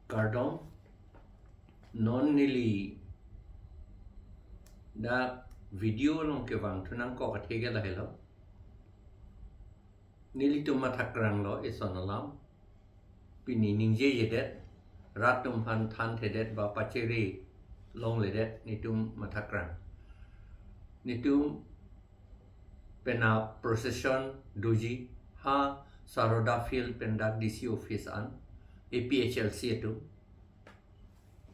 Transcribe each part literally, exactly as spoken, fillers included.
Kardom, non neli dak video along kevang thu nangkok athe ke lahelo. Nelitum mathakrang lo eson alam. Pini ningjejedet, rat atum aphan thanthedet ba pachere longledet netum mathakrang. Netum penap procession doji ha Saroda Field pen dak D C office an, A P H L C atum.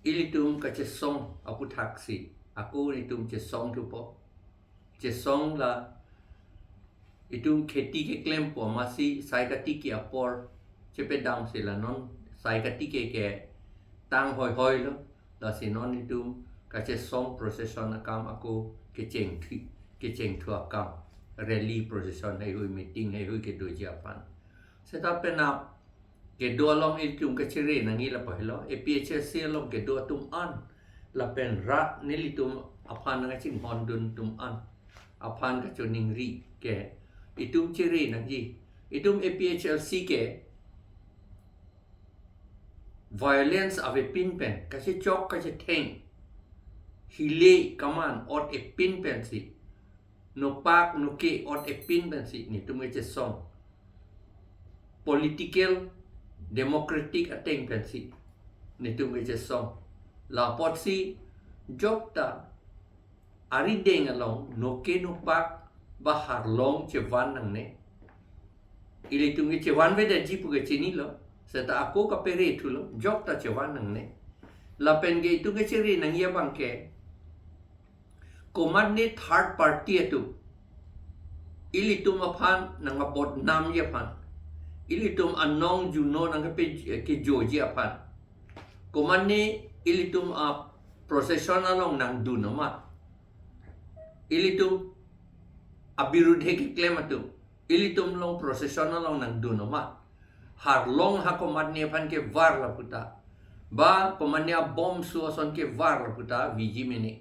Ilitum kachesong aputhaksi ako netum chesong thupo. Chesong la itum kheti keklempo amatsi sai katiki apor chepedamsi la non sai katiki ke tang hoihoi lo. Lasi non itum kachesong procession akam ako kecheng thi, kecheng thu akam, rally procession heihui, meeting heihui kedoji aphan. Seta penap kedo along itum kachere nangji lapu helo, A P H L C along kedo atum an lapen rat nelitum aphan nangchinghondun atum an aphan kachoningri ke itum chere nangji. Itum A P H L C ke violence avepin pen, kachechok kachetheng, hile kaman ot epin pensi, nopak noke ot epin pensi netum kachesong. Political, democratic ateng pensi netum kachesong. Lapotsi jokta arideng along noke nopak ba harlong chevan nangne. Ilitum ke chevanvedetji pu ke chinilo. Seta ako kapere thulo, jokta chevan nangne. Lapen ke itum kachere nangji abang ke komatne third party atum ilitum aphan nangkabodnamji aphan, ilitum anong juno nangkepe kejoji aphan, komatne ilitum a procession along nangdun amat, ilitum abirudhe keklem atum ilitum along procession along nangdun amat, harlong ha komatne aphan kevar laputa, ba komatne abomso ason kevar laputa viji mene.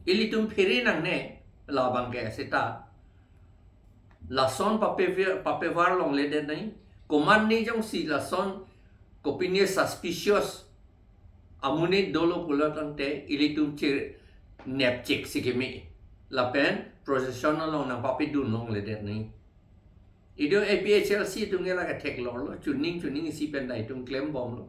Ilitum phere nangne labang ke seta. Lason pape, papevar longledet nai. Komatne jongsi lason kopine suspicious amonit dolo pulo tangte ilitum chenepchek si keme. Lapen procession along nangpapedun longledet nai. Itum A P H L C atum ke lake theklonglo, chuning chuning isi pen ta itum klembomlo.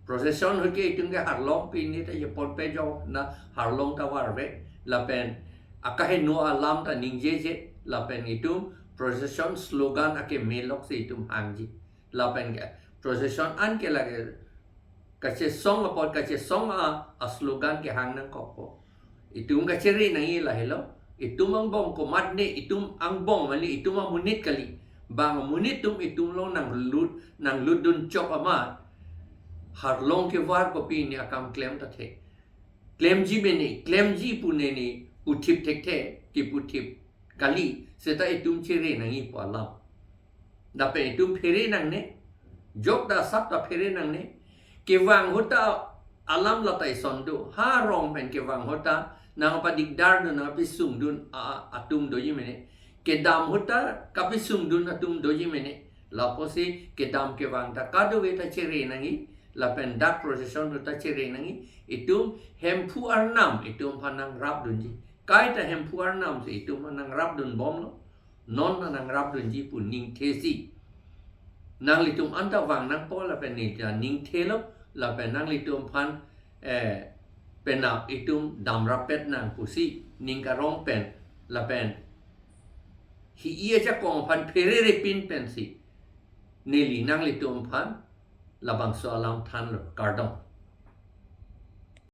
Procession ahut ke itum ke harlong pini ta ye ponpe jo na harlong ta varve, lapen akaheno alam ta ningjeje, lapen itum procession slogan ake melok si itum hangji. Lapen ke procession an ke lake kachesong apot kachesong a, a slogan kehang nangkokpo. Itum kachere nangji lahelo. Itum angbong komatne, itum angbong mane itum amonit kali. Bang amonit atum itum along nanglut, nanglutdun chok amat, harlong kevar kopine akam klem ta the. Klemji mene, klemji pu nene puthip thekthe, kiputhip kali, seta itum chere nangji pu alam. Lapen itum phere nangne, jokta asap ta phere nangne. Kevang ahut ta alam lata ison do, ha rong pen kevang ahut ta nangpadikdardun, nangpesungdun a, a, atum doji mene. Kedam ahut ta kapesungdun atum doji mene. Lapusi kedam kevang ta kadokave ta chere nangji, lapen dak procession ahut ta chere nangji. Itum Hemphu Arnam itum aphan nangrapdunji. Kaita Hemphu Arnam si itum aphan nangrapdunbomlo. Non ta nangrapdunji pu ningthesi. Nanglitum anta vang nangpo lapen neli ta ningthelo, lapen nanglitum aphan, eh, penap itum damrappet nang pusi ning karong pen, lapen hi-i ajakong aphan phererepin pensi neli nanglitum aphan labangso alam thanlo, kardom.